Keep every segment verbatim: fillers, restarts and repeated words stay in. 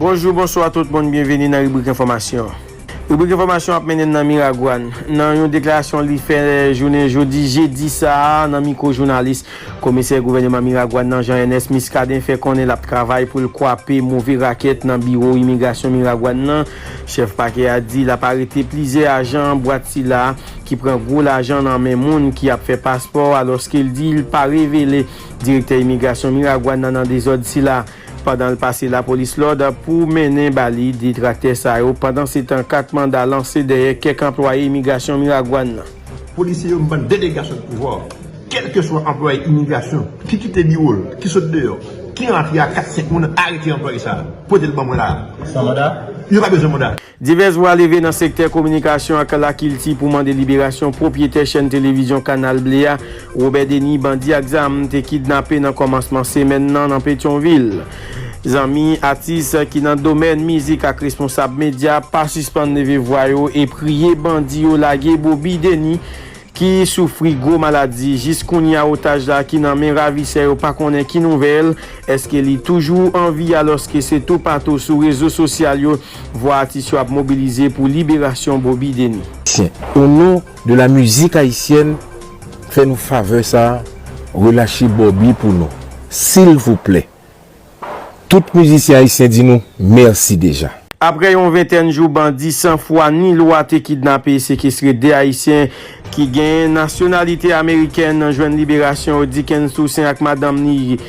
Bonjou, bonswa tout moun, byenveni nan ribrik enfòmasyon. Ribrik enfòmasyon ap mennen n nan Miragwàn. Nan yon deklarasyon li fè jounen jodi jedi sa a nan mikwo jounalis, komisè gouvènman Miragwàn nan Jean Ernest Muscadin fè konnen l ap travay pou l kwape move rakèt nan biwo imigrasyon Miragwàn nan. Chèf pakè a di l ap arete plizyè ajan bwat sila ki pran gwo lajan nan men moun ki ap fè paspò, alòske l di l pa revele direktè imigrasyon Miragwàn nan nan dezòd sila. Pandan l pase lapolis lòd pou mennen ba li detraktè sa yo, pandansetan kat manda lanse dèyè kèk anplwaye imigrasyon Miragwàn nan. Polisye yo, m ban delegasyon de pouvwa, kèlkeswa anplwaye imigrasyon ki kite biwo l, ki sot deyò, ki rantre a kat senk moun, arete anplwaye sa a, pote l ban mwen la a. San manda? Yo pa bezwen manda. Divès vwa leve nan sektè kominikasyon ak lakilti pou mande liberasyon pwopyetè chèn televizyon Kanal Ble a, Robert Denis, bandi ak zam te kidnape nan kòmansman semèn nan nan Petyonvil. Zanmi atis ki nan domèn mizik ak responsab medya pa sispann leve vwa yo e priye bandi yo lage Bobby Denis, ki soufri gwo maladi. Jis kounye a, otaj la ki nan men ravisè yo pa konnen ki nouvèl, èske li toujou an vi, alòske se toupatou sou rezo sosyal yo vwa atis yo ap mobilize pou liberasyon Bobby Denis. Ayisyen, o non de la mizik ayisyèn, fè nou favè sa a, relache Bobby pou nou, silvouplè. Tout mizisyen ayisyen di nou mèsi deja. Apre yon ventèn jou, bandi san fwa ni lwa te kidnape e sekestre de Ayisyen ki gen nasyonalite amerikèn jwenn liberasyon yo, Dickens Toussaint ak madanm li.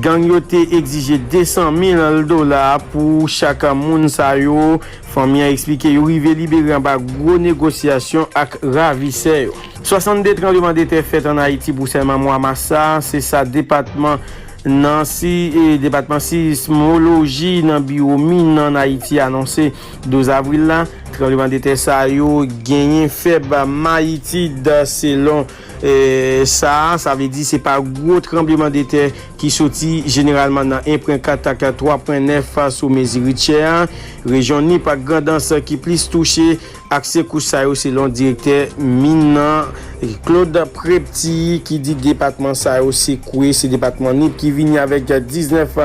Gang yo te egzije de san mil dola pou chak moun sa yo. Fanmi an eksplike yo rive libere anba gwo negosyasyon ak ravisè yo. Swasannde tranblemanntè fèt ann Ayiti pou sèlman mwa mas sa, se sa depatman nan si, e, depatman sismoloji nan biwo min ann Ayiti anonse douz avril la. Tranblemanntè sa yo genyen fèb mayitid selon, e, sa, sa vle di se pa gwo tranblemanntè ki soti jeneralman nan en pwen kat ak twa pwen nèf sou mezi Richter a. Rejyon Nip ak Grandans ki plis touche ak sekous sa yo, selon direktè min nan, Claude Prepty, ki di depatman sa yo sekwe. Se depatman Nip ki vini avèk diznèf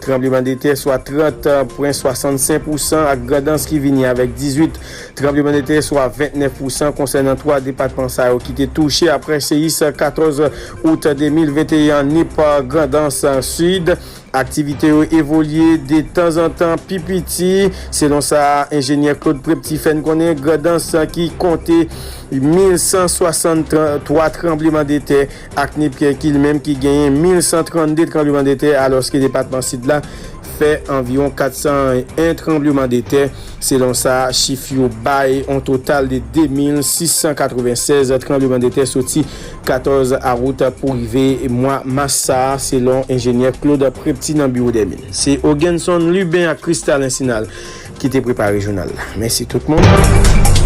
tranblemanntè, swa trant pwen swasannsenk pousan, ak Grandans ki vini avèk dizuit tranblemanntè, swa ventnèf pousan. Konsènan twa depatman sa yo ki te touche apre seyis katòz out de mil venteyen, Nip, Grandans, Sid, aktivite yo evolye detanzantan pi piti, selon sa enjenyè Claude Prepty fè n konnen. Grandans ki konte mil san swasanntwa tranblemanntè ak Nip ki li menm ki genyen mil san trannde tranblemanntè, alòske depatman Sid la fè anviwon kat san en tranblemanntè. Selon sa chif yo bay, on total de de mil sis san katrevennsèz tranblemanntè soti katòz awout pou rive mwa mas sa a, selon enjenyè Claude Prepty nan biwo dè min. Se Ogenson Lubin ak Christal Ensinal ki te prepare jounal la. Mèsi tout moun.